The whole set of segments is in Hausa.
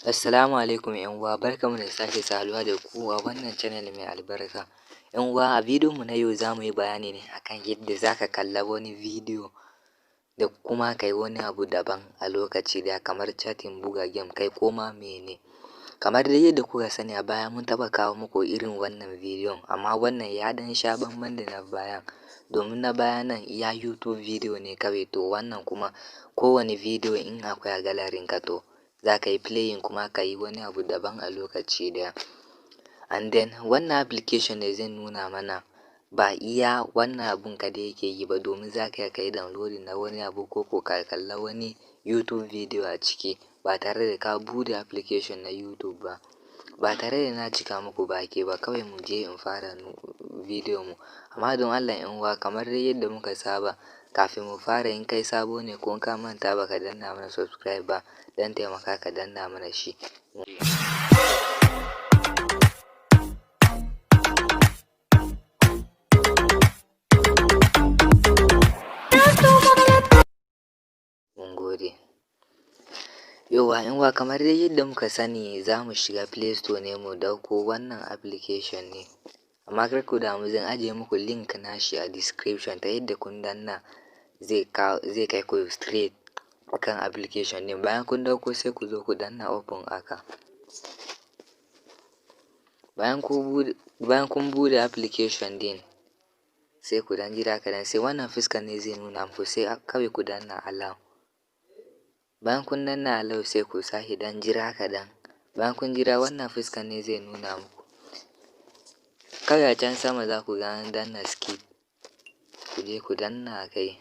Assalamu alaikum ‘yan uwa, barkanmu da sake saduwa da ku a wannan channel mai albarka. ‘Yan uwa, a bidiyon mu na yau za mu yi bayani ne akan yadda za ka kalla wani bidiyo da kuma kai wani abu daban a lokaci ɗaya, kamar chatting, buga game, kai ko ma mene. Kamar dai yadda kuka sani, a baya mun taɓa kawo muku irin wannan bidiyon, amma wannan ya ɗan sha bamban da na bayan, domin na baya nan iya YouTube video ne kawai, to wannan kuma kowane bidiyo in akwai a gallery ka, to za ka yi playing kuma ka yi wani abu daban a lokaci ɗaya. And then wannan application ne zai nuna mana ba iya wannan abun kaɗai yake yi ba, domin za ka iya ka yi downloading na wani abu ko ka kalla wani YouTube video a ciki ba tare da ka buɗe application na YouTube ba. Ba tare da na cika muku baki ba, kawai mu je in fara bidiyon mu. Amma don Allah ‘yan uwa, kamar dai yadda muka saba, kafin mu fara, in kai sabo ne ko in ka manta baka danna mana subscribe ba, dan taimaka ka danna mana shi. Mun gode. Yauwa ‘yan uwa, kamar dai yadda muka sani, za mu shiga Play Store ne mu ɗauko wannan application ne. Amma kar ku damu, zan ajiye muku link nashi a description ta yadda kun danna zai kai ku straight akan application ɗin. Bayan kun ɗauko, sai ku zo ku danna open haka. Bayan kun buɗe application ɗin, sai ku ɗan jira kaɗan, sai wannan fuskar ne zai nuna muku, sai kawai ku danna allow. Bayan kun danna allow, sai ku sake ɗan jira kaɗan. Bayan kun jira, wannan fuskar ne zai nuna muku. Kawai a can sama za ku ga an danna skip. Ku je ku danna a kai.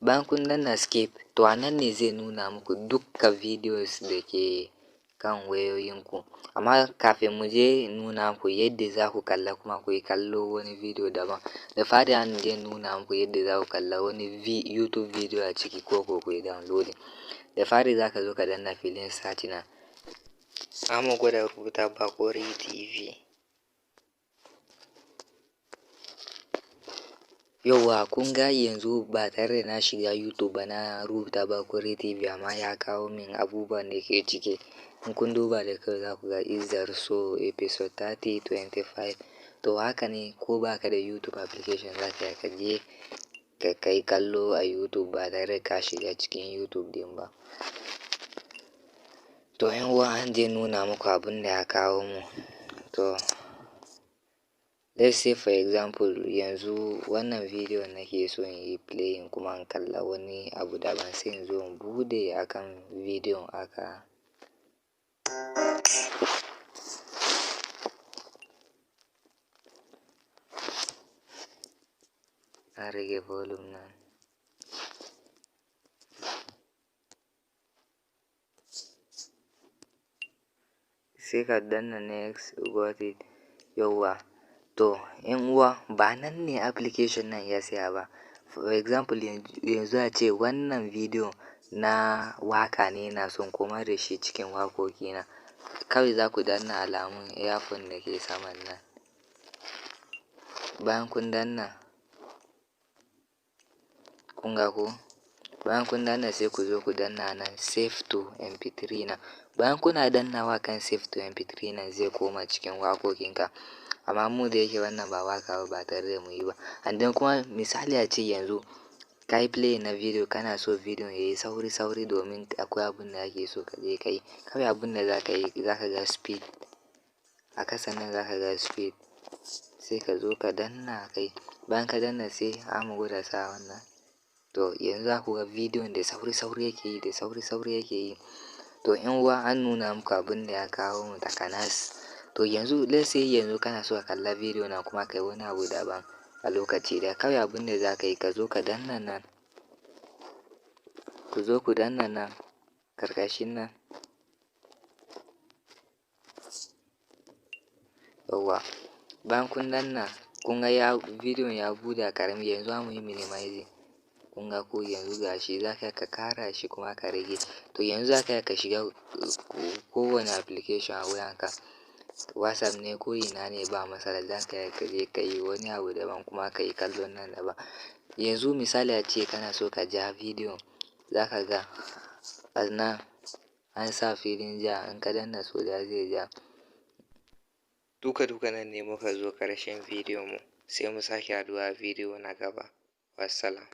Bayan kun danna skip, to a nan ne zai nuna muku dukka videos da ke kan wayoyinku. Amma kafin mu je nuna muku yadda za ku kalla kuma ku yi kallo wani video daban, da fari an je nuna muku yadda za ku kalla wani YouTube video a ciki ko ku yi downloading. Da fari za ka zo ka danna filin search nan. Za mu gwada rubuta Bakori TV. Yauwa, kun ga yanzu ba tare da na shiga YouTube ba, na rubuta Bakori TV, amma ya kawo min abubuwan da ke ciki. In kun duba da kyau, za ku ga Izzar So episode 30, 25. To haka ne, ko baka da YouTube application, za ka iya ka je ka kai kallo a YouTube ba tare da ka shiga cikin YouTube ɗin ba. To ‘yan uwa, an je nuna muku abun da ya kawo mu. To let's say, for example, yanzu wannan video nake so in yi playing kuma in kalla wani abu daban, sai in zo in buɗe akan bidiyon haka. Na rage volume nan. Sai ka danna next, got it. Yauwa. To ‘yan uwa, ba nan ne application nan ya tsaya ba. For example, yanzu ace wannan bidiyo na waka ne, ina son komar da shi cikin waƙoƙina. Kawai za ku danna alamun earphone da ke saman nan. Bayan kun danna, kun ga ko? Bayan kun danna, sai ku zo ku danna nan save to MP3 nan. Bayan kuna dannawa kan save to MP3 nan, zai koma cikin waƙoƙinka. Amma mu da yake wannan ba waka ba, ba tare da mu yi ba. And then kuma misali ace yanzu ka yi play na video, kana so bidiyon yayi sauri sauri domin akwai abun da ake so ka je ka yi. Kawai abun da za ka yi, za ka ga speed. A kasa nan za ka ga speed. Sai ka zo ka danna a kai. Bayan ka danna, sai zamu gwada sa wannan. To yanzu za ku ga bidiyon da sauri sauri yake yi, da sauri sauri yake yi. To ‘yan uwa, an nuna muku abun da ya kawo mu takanas. To yanzu let's say yanzu kana so ka kalla bidiyo na kuma ka yi wani abu daban a lokaci ɗaya. Kawai abun da za ka yi, ka zo ka danna nan. Ku zo ku danna nan karkashin nan. Yauwa. Bayan kun danna, kun ga ya bidiyon ya buɗe a ƙarami, yanzu za mu yi minimizing. Kun ga ko? Yanzu gashi za ka iya ka ƙara shi kuma ka rage. To yanzu za ka iya ka shiga kowane application a wayanka. WhatsApp ne ko ina ne, ba matsala, za ka iya ka je ka yi wani abu daban kuma ka yi kallon nan daban. Yanzu misali ace kana so ka ja bidiyon, za ka ga a nan an sa filin ja, in ka danna sau ɗaya zai ja. Duka duka nan ne muka zo ƙarshen bidiyon mu, sai mu sake haɗuwa a bidiyo na gaba. Wassalam.